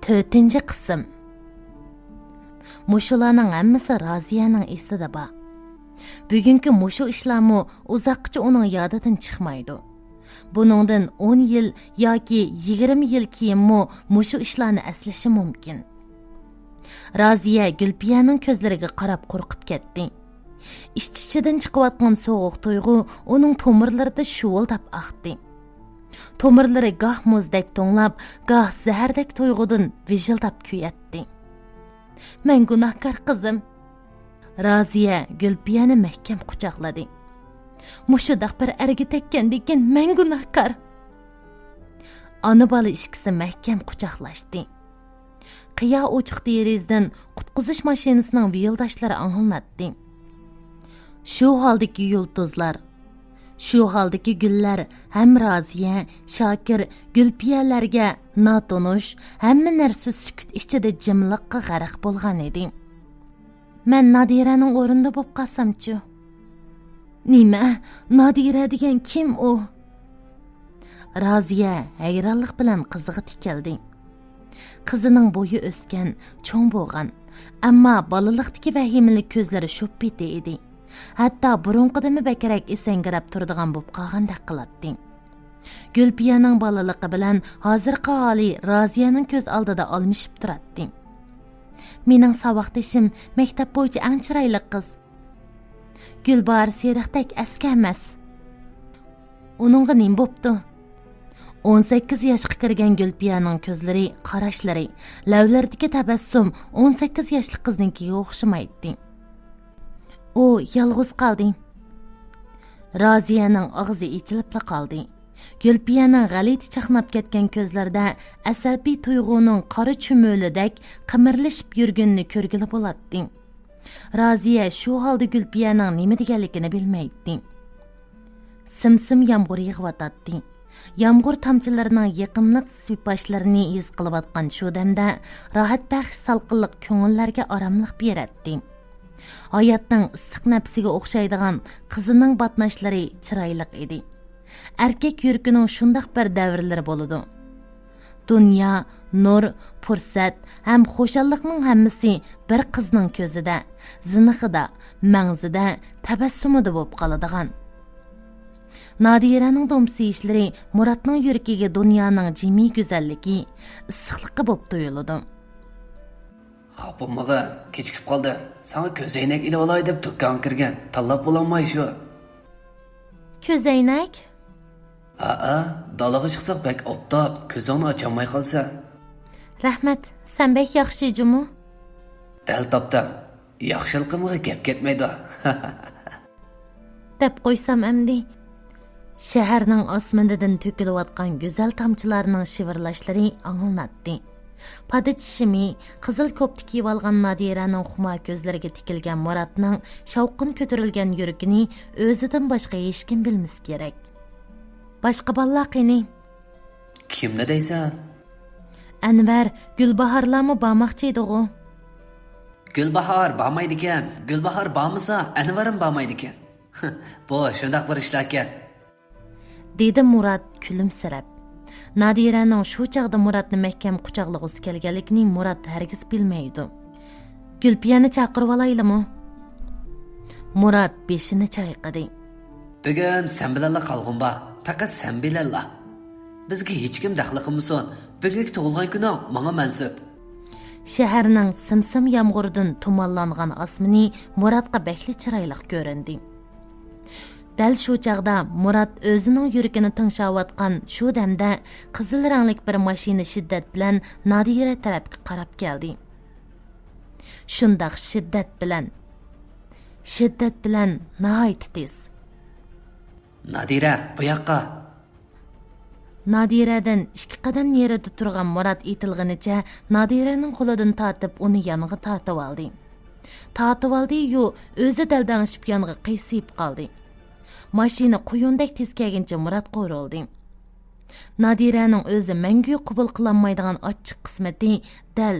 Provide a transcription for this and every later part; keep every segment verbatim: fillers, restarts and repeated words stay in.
تۆتىنچى قىسىم. مۇشۇلارنىڭ ھەممىسى رازىيەنىڭ ئېسىدە بار. بۈگۈنكى مۇشۇ ئىشلارمۇ ئۇزاققىچە ئۇنىڭ يادىدىن چىقمايدۇ. بۇنىڭدىن ئون يىل ياكى يىگىرمە يىل كېيىنمۇ مۇشۇ ئىشلارنى ئەسلىشى مۇمكىن. رازىيە گۈلپىيەنىڭ كۆزلىرىگە قاراپ قورقۇپ كەتتى. ئىچ-ئىچىدىن چىقىۋاتقان سوغۇق تۇيغۇ ئۇنىڭ تومۇرلىرىدا شۇۋۇلداپ ئاقتى. تومۇرلىرى گاھ مۇزدەك توڭلاپ، گاھ زەھەردەك تۇيغۇدىن ۋىژىلداپ كۆيەتتى. مەن گۇناھكار قىزىم. رازىيە گۈلپىيەنى مەھكەم قۇچاقلىدى. مۇشۇنداق بىر ئەرگە تەگكەندىكىن مەن گۇناھكار. ئانا-بالا ئىككىسى مەھكەم قۇچاقلاشتى. قىيا ئوچۇق دېرىزىدىن قۇتقۇزۇش ماشىنىسىنىڭ ۋىيىلداشلىرى ئاڭلىناتتى. شۇ ھالدىكى يۇلتۇزلار، شۇ ھالدىكى گۈللەر ھەم رازىيە، شاكىر، گۈلپىيەلەرگە ناتونۇش، ھەممە نەرسە سۈكۈت ئىچىدە جىملىققا غەرق بولغان ئىدى. مەن نادىرەنىڭ ئورنىدا بولۇپ قالسامچۇ؟ نېمە؟ نادىرە دېگەن كىم ئۇ؟ رازىيە ھەيرانلىق بىلەن قىزىغا تىكىلدى. قىزىنىڭ بويى ئۆسكەن، چوڭ بولغان، ئەمما بالىلىقتىكى ۋەھىمىلىك كۆزلىرى شوپپىتى ئىدى. ھەتتا بۇرۇنقىدىنمۇ بەكرەك ئېسەڭگىرەپ تۇرىدىغان بولۇپ قالغاندەك قىلاتتى. گۈلپىيەنىڭ بالىلىقى بىلەن ھازىرقى ھالى رازىيەنىڭ كۆز ئالدىدا ئالمىشىپ تۇراتتى. مېنىڭ ساۋاقدىشىم مەكتەپ بويىچە ئەڭ چىرايلىق قىز. گۈلباھار سېرىقتەك ئەسكى ئەمەس. ئۇنىڭغا نېمە بوپتۇ؟ ئون سەككىز ياشقا كىرگەن گۈلپىيەنىڭ كۆزلىرى، قاراشلىرى، لەۋلىرىدىكى تەبەسسۇم ئون سەككىز ياشلىق قىزنىڭكىگە ئوخشىمايتتى. ئۇ يالغۇز قالدى. رازىيەنىڭ ئاغزى ئېچىلىپلا قالدى. گۈلپىيەنىڭ غەلىتە چاقناپ كەتكەن كۆزلىرىدە ئەسەبىي تۇيغۇنىڭ قارا چۈمۈلىدەك قىمىرلىشىپ يۈرگىنىنى كۆرگىلى بولاتتى. رازىيە شۇ ھالدا گۈلپىيەنىڭ نېمە دېگەنلىكىنى بىلمەيتتى. سىم-سىم يامغۇر يېغىۋاتاتتى. يامغۇر تامچىلىرىنىڭ يېقىملىق سىپاشلىرىنى ھېس قىلىۋاتقان شۇ دەمدە راھەت بەخش سالقىنلىق كۆڭۈللەرگە ئاراملىق بېرەتتى. ھاياتنىڭ ئىسسىق نەپىسىگە ئوخشايدىغان قىزىنىڭ باتناشلىرى چىرايلىق ئىدى. ئەركەك يۈرىكىنىڭ شۇنداق بىر دەۋرلىرى بولىدۇ. دۇنيا، نۇر، پۇرسەت ھەم خۇشاللىقنىڭ ھەممىسى بىر قىزنىڭ كۆزىدە، زىنىخىدا، مەڭزىدە، تەبەسسۇمىدا بولۇپ قالىدىغان. نادىرەنىڭ دومسىيىشلىرى مۇراتنىڭ يۈرىكىگە دۇنيانىڭ جىمى گۈزەللىكى، ئىسسىقلىقى بولۇپ تۇيۇلىدۇ. خاپا بولمىغىن، كېچىكىپ قالدىم. ساڭا كۆزەينەك ئېلىۋالاي دەپ دۇكانغا كىرگەن، تاللاپ بولالماي شۇ. كۆزەينەك؟ ھەئە، دالاغا چىقساق بەك ئاپتاپ، كۆزۈڭنى ئاچالماي قالىسەن. رەھمەت، سەن بەك ياخشى جۇمۇ. دەل تاپتىڭ، ياخشىلىقىمغا گەپ كەتمەيدۇ. دەپ قويسام ئەمدى. شەھەرنىڭ ئاسمىنىدىن تۆكۈلۈۋاتقان گۈزەل تامچىلارنىڭ شىۋىرلاشلىرى ئاڭلىناتتى. پادا چىشىمى، قىزىل كوپتا كىيىۋالغان نادىرەنىڭ خۇمار كۆزلىرىگە تىكىلگەن مۇراتنىڭ شاۋقۇن كۆتۈرۈلگەن يۈرىكىنى ئۆزىدىن باشقا ھېچكىم بىلمىسە كېرەك. باشقا بالىلار قېنى؟ كىمنى دەيسەن؟ ئەنۋەر، گۈلباھارلارمۇ بارماقچى ئىدىغۇ؟ گۈلباھار بارمايدىكەن، گۈلباھار بارمىسا، ئەنۋەرمۇ بارمايدىكەن. بۇ شۇنداق بىر ئىشلاركەن. دېدى مۇرات كۈلۈمسىرەپ. نادىرەنىڭ شۇ چاغدا مۇراتنى مەھكەم قۇچاقلىغۇسى كەلگەنلىكىنى مۇرات ھەرگىز بىلمەيدۇ. گۈلپىيەنى چاقىرىۋالايلىمۇ؟ مۇرات بېشىنى چايقىدى. بۈگۈن سەن بىلەنلا قالغۇم بار، پەقەت سەن بىلەنلا. بىزگە ھېچكىم دەخلى قىلمىسۇن، بۈگۈنكى تۇغۇلغان كۈنۈڭ ماڭا مەنسۇپ. شەھەرنىڭ سىم-سىم يامغۇرىدىن تۇمانلانغان ئاسمىنى مۇراتقا بەكلا چىرايلىق كۆرۈندى. دەل شۇ چاغدا مۇرات ئۆزىنىڭ يۈرىكىنى تىڭشاۋاتقان شۇ دەمدە قىزىل رەڭلىك بىر ماشىنا شىددەت بىلەن نادىرە تەرەپكە قاراپ كەلدى. شۇنداق شىددەت بىلەن. شىددەت بىلەن ناھايىتى تېز. نادىرە، بۇ ياققا! نادىرەدىن ئىككى قەدەم نېرىدا تۇرغان مۇرات ئېتىلغىنىچە نادىرەنىڭ قولىدىن تارتىپ ئۇنى يانغا تارتىۋالدى. تارتىۋالدى-يۇ، ئۆزى دەلدەڭشىپ يانغا قىيسىيىپ قالدى. ماشىنا قۇيۇندەك تېز كەلگىنىچە مۇراتقا ئۇرۇلدى. نادىرەنىڭ ئۆزى مەڭگۈ قوبۇل قىلالمايدىغان ئاچچىق قىسمىتى دەل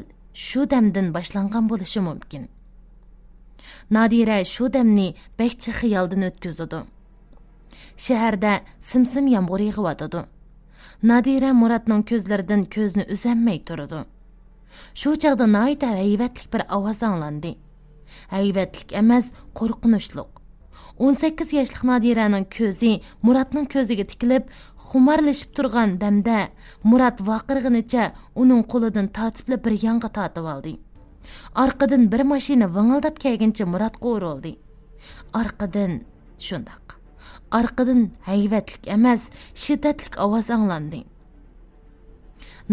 شۇ دەمدىن باشلانغان بولۇشى مۇمكىن. نادىرە شۇ دەمنى بەك جىق خىيالدىن ئۆتكۈزىدۇ. شەھەردە سىم-سىم يامغۇر يېغىۋاتىدۇ. نادىرە مۇراتنىڭ كۆزلىرىدىن كۆزىنى ئۈزەلمەي تۇرىدۇ. شۇ چاغدا ناھايىتى ھەيۋەتلىك بىر ئاۋاز ئاڭلاندى. ھەيۋەتلىك ئەمەس، قورقۇنچلۇق. ئون سەككىز ياشلىق نادىرەنىڭ كۆزى مۇراتنىڭ كۆزىگە تىكىلىپ، خۇمارلىشىپ تۇرغان دەمدە، مۇرات ۋارقىرىغىنىچە ئۇنىڭ قولىدىن تارتىپلا بىر يانغا تارتىۋالدى. ئارقىدىن بىر ماشىنا ۋىڭىلداپ كەلگىنىچە مۇراتقا ئۇرۇلدى. ئارقىدىن، شۇنداق، ئارقىدىن ھەيۋەتلىك ئەمەس، شىددەتلىك ئاۋاز ئاڭلاندى.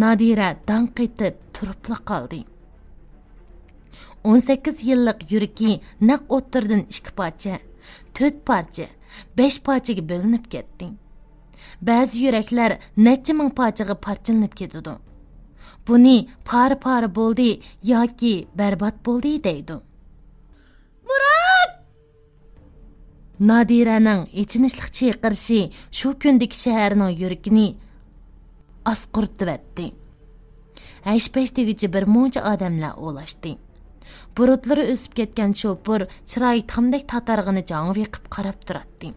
نادىرە داڭ قېتىپ تۇرۇپلا قالدى. ئون سەككىز يىللىق يۈرىكى نەق ئوتتۇرىدىن ئىككى پارچە، تۆت پارچە، بەش پارچىگە بۆلۈنۈپ كەتتى. بەزى يۈرەكلەر نەچچە مىڭ پارچىغا پارچىلىنىپ كېتىدۇ. بۇنى پارە-پارە بولدى ياكى بەربات بولدى دەيدۇ. مۇرات! نادىرەنىڭ ئېچىنىشلىق چىقىرىشى شۇ كۈندىكى شەھەرنىڭ يۈرىكىنى ئاسقۇرتۇۋەتتى. ھەش-پەش دېگۈچە بىر مۇنچە ئادەملەر ئولاشتى. بۇرۇتلىرى ئۆسۈپ كەتكەن شوپۇر چىرايى تامدەك تاتارغىنىچە ھاڭۋېقىپ قاراپ تۇراتتى.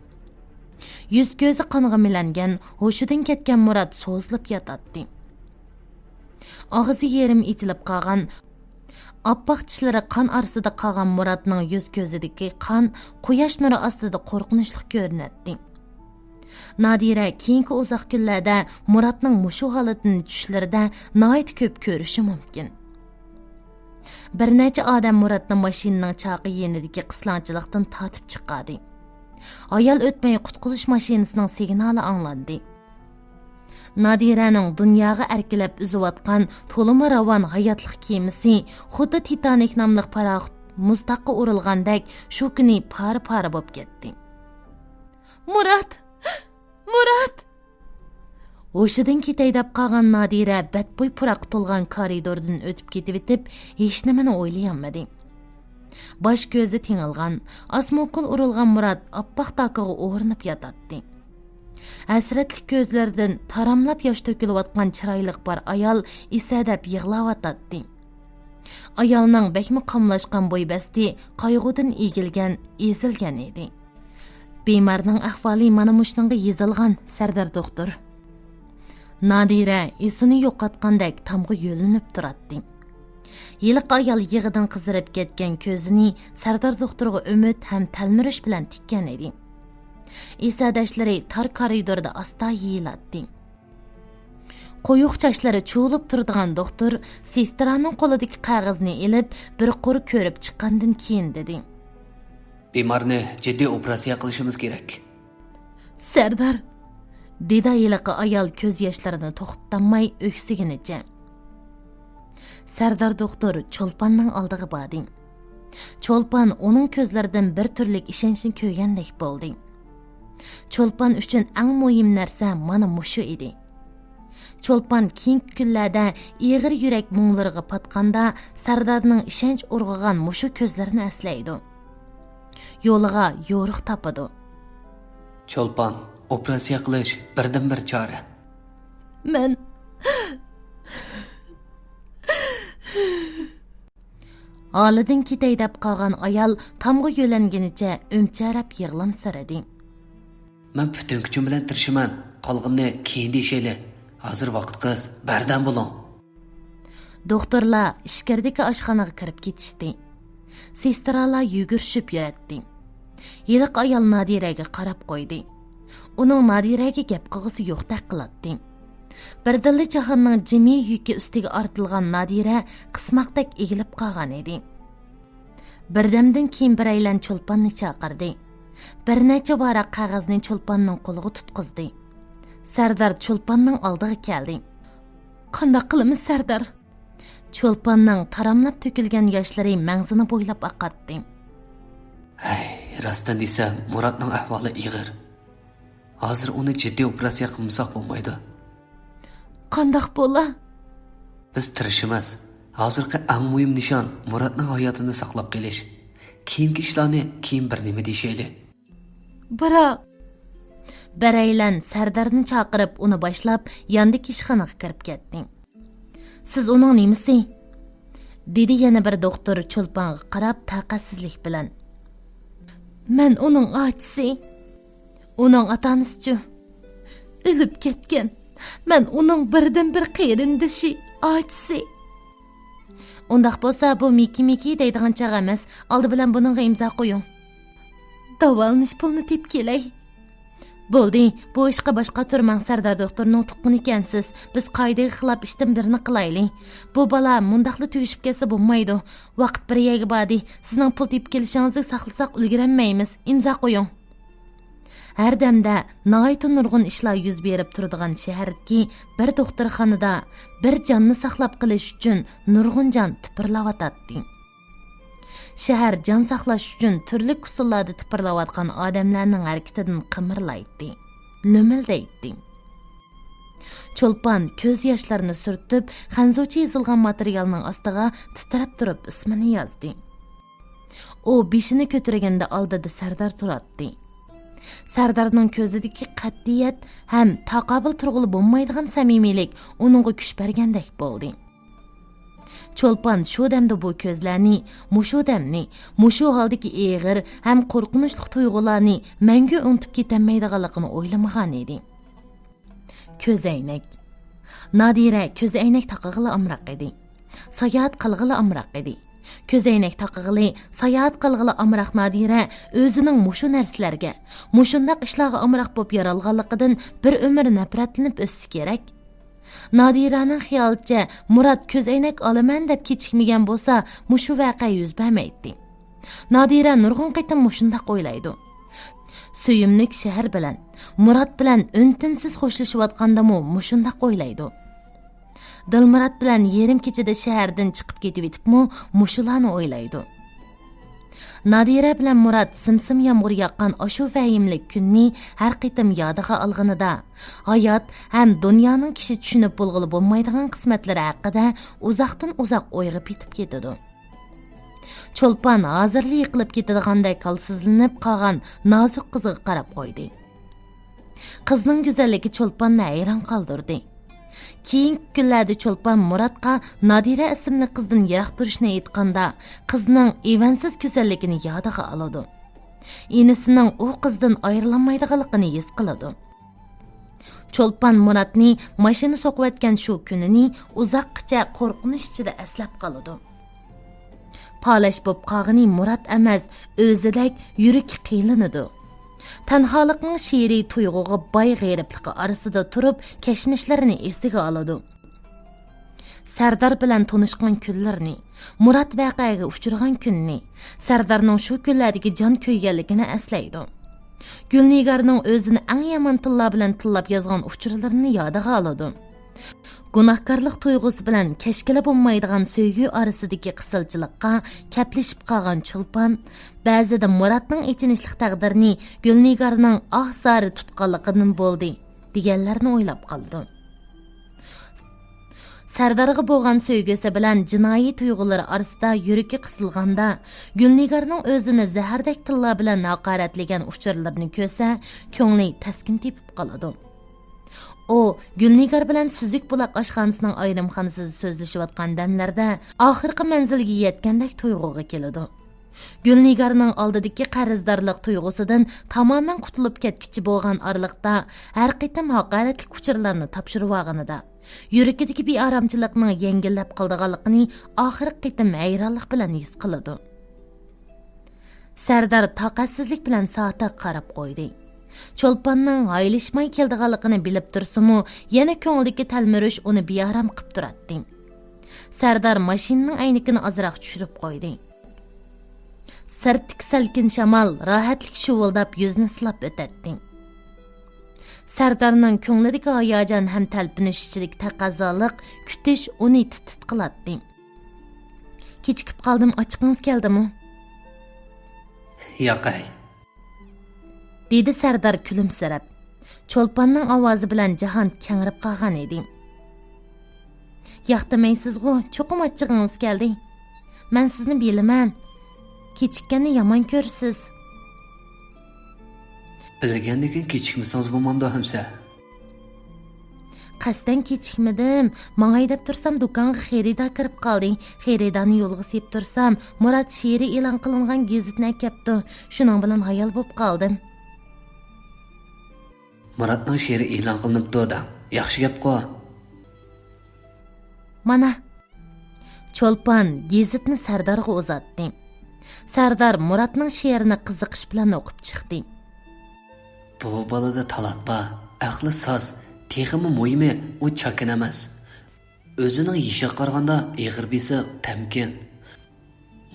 يۈز-كۆزى قانغا مىلەنگەن، ھوشىدىن كەتكەن مۇرات سوزۇلۇپ ياتاتتى. ئاغزى يېرىم ئېچىلىپ قالغان، ئاپئاق چىشلىرى قان ئارىسىدا قالغان مۇراتنىڭ يۈز-كۆزىدىكى قان قۇياش نۇرى ئاستىدا قورقۇنچلۇق كۆرۈنەتتى. نادىرە كېيىنكى ئۇزاق كۈنلەردە مۇراتنىڭ مۇشۇ ھالىتىنى چۈشلىرىدە ناھايىتى كۆپ كۆرۈشى مۇمكىن. بىر نەچچە ئادەم مۇراتنى ماشىنىنىڭ چاقى يېنىدىكى قىسلاڭچىلىقتىن تارتىپ چىقاردى. ھايال ئۆتمەي قۇتقۇزۇش ماشىنىسىنىڭ سىگنالى ئاڭلاندى. نادىرەنىڭ دۇنياغا ئەركىلەپ ئۈزۈۋاتقان تولىمۇ راۋان ھاياتلىق كېمىسى خۇددى تىتانىك ناملىق پاراخوت مۇز تاغقا ئۇرۇلغاندەك شۇ كۈنى پارە-پارە بولۇپ كەتتى. مۇرات! مۇرات! ھوشىدىن كېتەي دەپ قالغان نادىرە بەتبۇي پۇراققا تولغان كارىدوردىن ئۆتۈپ كېتىۋېتىپ، ھېچنېمىنى ئويلىيالمىدى. باش كۆزى تېڭىلغان، ئاسمۇكۇل ئۇرۇلغان مۇرات ئاپئاق داكىغا ئورىنىپ ياتاتتى. ھەسرەتلىك كۆزلىرىدىن تاراملاپ ياش تۆكۈلۈۋاتقان چىرايلىق بار ئايال ئېسەدەپ يىغلاۋاتاتتى. ئايالنىڭ بەكمۇ قاملاشقان بوي-بەستى قايغۇدىن ئېگىلگەن، ئېزىلگەن ئىدى. بىمارنىڭ ئەھۋالى مانا مۇشۇنىڭغا يېزىلغان، سەردار دوختۇر. نادىرە ئېسىنى يوقاتقاندەك تامغا يۆلىنىپ تۇراتتى. ھېلىقى ئايال يىغىدىن قىزىرىپ كەتكەن كۆزىنى سەردار دوختۇرغا ئۈمىد ھەم تەلمۈرۈش بىلەن تىككەن ئىدى. ئېسەداشلىرى تار كارىدوردا ئاستا يېيىلاتتى. قويۇق چاچلىرى چۇۋۇلۇپ تۇرىدىغان دوختۇر سېسترانىڭ قولىدىكى قەغەزنى ئېلىپ، بىر قۇر كۆرۈپ چىققاندىن كېيىن دېدى. بىمارنى جىددىي ئوپېراتسىيە قىلىشىمىز كېرەك. سەردار! دېدى ھېلىقى ئايال كۆز ياشلىرىنى توختىتالماي ئۆكسۈگىنىچە. سەردار دوختۇر چولپاننىڭ ئالدىغا باردى. چولپان ئۇنىڭ كۆزلىرىدىن بىر تۈرلۈك ئىشەنچنى كۆرگەندەك بولدى. چولپان ئۈچۈن ئەڭ مۇھىم نەرسە مانا مۇشۇ ئىدى. چولپان كېيىنكى كۈنلەردە ئېغىر يۈرەك مۇڭلىرىغا پاتقاندا، سەردارنىڭ ئىشەنچ ئۇرغۇغان مۇشۇ كۆزلىرىنى ئەسلەيدۇ. يولىغا يورۇق تاپىدۇ. چولپان، ئوپېراتسىيە قىلىش بىردىنبىر چارە. مەن ھالىدىن كېتەي دەپ قالغان ئايال تامغا يۆلەنگىنىچە ئۈمچەرەپ يىغلامسىرىدى. مەن پۈتۈن كۈچۈم بىلەن تىرىشىمەن. قالغىنىنى كېيىن دېيىشەيلى. ھازىر ۋاقىت قىس، بەردەم بولۇڭ. دوختۇرلار ئىچكىرىدىكى ئاشخانىغا كىرىپ كېتىشتى. سېسترالار يۈگۈرۈشۈپ يۈرەتتى. ھېلىقى ئايال نادىرەگە قاراپ قويدى. ئۇنىڭ نادىرەگە گەپ قىلغۇسى يوقتەك قىلاتتى. بىردىنلا جاھاننىڭ جىمى يۈكى ئۈستىگە ئارتىلغان نادىرە قىسماقتەك ئېگىلىپ قالغان ئىدى. بىردەمدىن كېيىن بىرەيلەن چولپاننى چاقىردى. بىر نەچچە ۋاراق قەغەزنى چولپاننىڭ قولىغا تۇتقۇزدى. سەردار چولپاننىڭ ئالدىغا كەلدى. قانداق قىلىمىز، سەردار؟ چولپاننىڭ تاراملاپ تۆكۈلگەن ياشلىرى مەڭزىنى بويلاپ ئاقاتتى. ھەي، راستىنى دېسەم، مۇراتنىڭ ئەھۋالى ئېغىر. ھازىر ئۇنى جىددىي ئوپېراتسىيە قىلمىساق بولمايدۇ. قانداق بولا؟ بىز تىرىشىمىز. ھازىرقى ئەڭ مۇھىم نىشان مۇراتنىڭ ھاياتىنى ساقلاپ قېلىش. كېيىنكى ئىشلارنى كېيىن بىر نېمە دېيىشەيلى. بىراق. بىرەيلەن سەردارنى چاقىرىپ، ئۇنى باشلاپ، ياندىكى ئىشخانىغا كىرىپ كەتتى. سىز ئۇنىڭ نېمىسى؟ دېدى يەنە بىر دوختۇر چولپانغا قاراپ تاقەتسىزلىك بىلەن. مەن ئۇنىڭ ئاچىسى. ئۇنىڭ ئاتا-ئانىسىچۇ؟ ئۆلۈپ كەتكەن. مەن ئۇنىڭ بىردىنبىر قېرىندىشى، ئاچىسى. ئۇنداق بولسا، بۇ مىكى مىكى دەيدىغان چاغ ئەمەس. ئالدى بىلەن بۇنىڭغا ئىمزا قويۇڭ. داۋالىنىش پۇلىنى تېپىپ كېلەي. بولدى، بۇ ئىشقا باش قاتۇرماڭ، سەردار دوختۇرنىڭ تۇغقىنى ئىكەنسىز. بىز قائىدىگە خىلاپ ئىشتىن بىرنى قىلايلى. بۇ بالا مۇنداقلا تۈگىشىپ كەتسە بولمايدۇ. ۋاقىت بىر يەرگە باردى. سىزنىڭ پۇل تېپىپ كېلىشىڭىزنى ساقلىساق ئۈلگۈرەلمەيمىز. ئىمزا قويۇڭ. ھەر دەمدە ناھايىتى نۇرغۇن ئىشلار يۈز بېرىپ تۇرىدىغان شەھەردىكى بىر دوختۇرخانىدا بىر جاننى ساقلاپ قېلىش ئۈچۈن نۇرغۇن جان تىپىرلاۋاتاتتى. شەھەر جان ساقلاش ئۈچۈن تۈرلۈك ئۇسۇللاردا تىپىرلاۋاتقان ئادەملەرنىڭ ھەرىكىتىدىن قىمىرلايتتى، لۆمۈلدەيتتى. چولپان كۆز ياشلىرىنى سۈرتۈپ، خەنزۇچە يېزىلغان ماتېرىيالنىڭ ئاستىغا تىترەپ تۇرۇپ ئىسمىنى يازدى. ئۇ بېشىنى كۆتۈرگەندە ئالدىدا سەردار تۇراتتى. سەردارنىڭ كۆزىدىكى قەتئىيەت ھەم تاقابىل تۇرغىلى بولمايدىغان سەمىمىيلىك ئۇنىڭغا كۈچ بەرگەندەك بولدى. چولپان شۇ دەمدە بۇ كۆزلەرنى، مۇشۇ دەمنى، مۇشۇ ھالدىكى ئېغىر ھەم قورقۇنچلۇق تۇيغۇلارنى مەڭگۈ ئۇنتۇپ كېتەلمەيدىغانلىقىنى ئويلىمىغانىدى. كۆزەينەك. نادىرە كۆزەينەك تاقىغىلى ئامراق ئىدى. ساياھەت قىلغىلى ئامراق ئىدى. كۆزەينەك تاقىغىلى، ساياھەت قىلغىلى ئامراق نادىرە ئۆزىنىڭ مۇشۇ نەرسىلەرگە، مۇشۇنداق ئىشلارغا ئامراق بولۇپ يارالغانلىقىدىن بىر ئۆمۈر نەپرەتلىنىپ ئۆتسە كېرەك. نادىرەنىڭ خىيالىچە، مۇرات كۆزەينەك ئالىمەن دەپ كېچىكمىگەن بولسا، مۇشۇ ۋەقە يۈز بەرمەيتتى. نادىرە نۇرغۇن قېتىم مۇشۇنداق ئويلايدۇ. سۆيۈملۈك شەھەر بىلەن، مۇرات بىلەن ئۈن-تىنسىز خوشلىشىۋاتقاندىمۇ مۇشۇنداق ئويلايدۇ. دىلمۇرات بىلەن يېرىم كېچىدە شەھەردىن چىقىپ كېتىۋېتىپمۇ مۇشۇلارنى ئويلايدۇ. نادىرە بىلەن مۇرات سىم-سىم يامغۇر ياغقان ئاشۇ ۋەھىمىلىك كۈننى ھەر قېتىم يادىغا ئالغىنىدا، ھايات ھەم دۇنيانىڭ كىشى چۈشىنىپ بولغىلى بولمايدىغان قىسمەتلىرى ھەققىدە ئۇزاقتىن ئۇزاق ئويغا پېتىپ كېتىدۇ. چولپان ھازىرلا يىقىلىپ كېتىدىغاندەك ھالسىزلىنىپ قالغان نازۇك قىزىغا قاراپ قويدى. قىزنىڭ گۈزەللىكى چولپاننى ھەيران قالدۇردى. كېيىنكى كۈنلەردە چولپان مۇراتقا نادىرە ئىسىملىك قىزدىن يىراق تۇرۇشنى ئېيتقاندا، قىزنىڭ ئىۋەنسىز گۈزەللىكىنى يادىغا ئالىدۇ. ئىنىسىنىڭ ئۇ قىزدىن ئايرىلالمايدىغانلىقىنى ھېس قىلىدۇ. چولپان مۇراتنى ماشىنا سوقۇۋەتكەن شۇ كۈنىنى ئۇزاققىچە قورقۇنچ ئىچىدە ئەسلەپ قالىدۇ. پالەچ بوپ قالغىنى مۇرات ئەمەس، ئۆزىدەك يۈرىكى قىينىلىدۇ. تەنھالىقنىڭ شېئىرىي تۇيغۇغا باي غېرىبلىقى ئارىسىدا تۇرۇپ، كەچمىشلىرىنى ئېسىگە ئالىدۇ. سەردار بىلەن تونۇشقان كۈنلىرىنى، مۇرات ۋەقەگە ئۇچرىغان كۈنىنى، سەردارنىڭ شۇ كۈنلەردىكى جان كۆيگەنلىكىنى ئەسلەيدۇ. گۈلنىگارنىڭ ئۆزىنى ئەڭ يامان تىللار بىلەن تىللاپ يازغان ئۇچۇرلىرىنى يادىغا ئالىدۇ. گۇناھكارلىق تۇيغۇسى بىلەن كەچكىلى بولمايدىغان سۆيگۈ ئارىسىدىكى قىسىلچىلىققا كەپلىشىپ قالغان چولپان، بەزىدە مۇراتنىڭ ئېچىنىشلىق تەقدىرىنى گۈلنىگارنىڭ ئاھ-زارى تۇتقانلىقىدىن بولدى، دېگەنلەرنى ئويلاپ قالىدۇ. سەردارغا بولغان سۆيگۈسى بىلەن جىنايى تۇيغۇلىرى ئارىسىدا يۈرىكى قىسىلغاندا، گۈلنىگارنىڭ ئۆزىنى زەھەردەك تىللار بىلەن ھاقارەتلىگەن ئۇچۇرلىرىنى كۆرسە، كۆڭلى تەسكىن تېپىپ قالىدۇ. ئۇ گۈلنىگار بىلەن سۈزۈك بۇلاق ئاشخانىسىنىڭ ئايرىمخانىسىدا سۆزلىشىۋاتقان دەملەردە، ئاخىرقى مەنزىلگە يەتكەندەك تۇيغۇغا كېلىدۇ. گۈلنىگارنىڭ ئالدىدىكى قەرزدارلىق تۇيغۇسىدىن تامامەن قۇتۇلۇپ كەتكۈچى بولغان ئارىلىقتا، ھەر قېتىم ھاقارەتلىك ئۇچۇرلارنى تاپشۇرۇۋالغىنىدا، يۈرىكىدىكى بىئارامچىلىقنىڭ يەڭگىللەپ قالىدىغانلىقىنى ئاخىرقى قېتىم ھەيرانلىق بىلەن ھېس قىلىدۇ. سەردار تاقەتسىزلىك بىلەن سائىتىگە قاراپ قويدى. چولپاننىڭ ھايلىشماي كېلىدىغانلىقىنى بىلىپ تۇرسىمۇ، يەنە كۆڭلىدىكى تەلمۈرۈش ئۇنى بىئارام قىپ تۇراتتى. سەردار ماشىنىنىڭ ئەينىكىنى ئازراق چۈشۈرۈپ قويدى. سىرتتىكى سەلكىن شامال راھەتلىك شۇۋۇلداپ يۈزىنى سىلاپ ئۆتەتتى. سەردارنىڭ كۆڭلىدىكى ھاياجان ھەم تەلپۈنۈش ئىچىدىكى تەقەززالىق، كۈتۈش ئۇنى تىت-تىت قىلاتتى. كېچىكىپ قالدىم، ئاچچىقىڭىز كەلدىمۇ؟ ياقەي. دېدى سەردار كۈلۈمسىرەپ. چولپاننىڭ ئاۋازى بىلەن جاھان كەڭرىپ قالغان ئىدى. ياق دېمەيسىزغۇ، چوقۇم ئاچچىقىڭىز كەلدى. مەن سىزنى بىلىمەن. كېچىككەننى يامان كۆرىسىز. بىلگەندىكىن كېچىكمىسىڭىز بولمامدۇ، ھەمسە؟ قەستەن كېچىكمىدىم. ماڭاي دەپ تۇرسام، دۇكانغا خېرىدار كىرىپ قالدى. خېرىدارنى يولغا سېلىپ تۇرسام، مۇرات شېئىرى ئېلان قىلىنغان گېزىتنى ئەكەپتۇ. شۇنىڭ بىلەن ھايال بوپ قالدىم. مۇراتنىڭ شېئىرى ئېلان قىلىنىپتۇ دەڭ. ياخشى گەپقۇ. مانا. چولپان گېزىتنى سەردارغا ئۇزاتتى. سەردار مۇراتنىڭ شېئىرىنى قىزىقىش بىلەن ئوقۇپ چىقتى. بۇ بالىدا تالانت بار، ئەقلى ساز، تېخىمۇ مۇھىمى ئۇ چاكىنا ئەمەس. ئۆزىنىڭ يېشىغا قارىغاندا ئېغىر بېسىق، تەمكىن.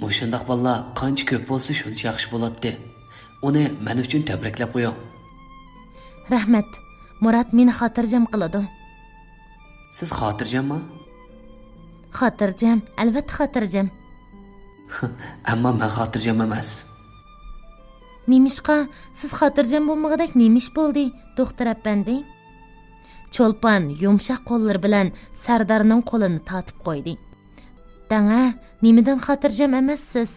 مۇشۇنداق بالىلار قانچە كۆپ بولسا شۇنچە ياخشى بولاتتى. ئۇنى مەن ئۈچۈن تەبرىكلەپ قويۇڭ. رەھمەت. مۇرات مېنى خاتىرجەم قىلىدۇ. سىز خاتىرجەممۇ؟ خاتىرجەم، ئەلۋەتتە خاتىرجەم. ئەمما مەن خاتىرجەم ئەمەس. نېمىشقا؟ سىز خاتىرجەم بولمىغۇدەك نېمە ئىش بولدى، دوختۇر ئەپەندى؟ چولپان يۇمشاق قوللىرى بىلەن سەردارنىڭ قولىنى تارتىپ قويدى. دەڭە، نېمىدىن خاتىرجەم ئەمەسسىز؟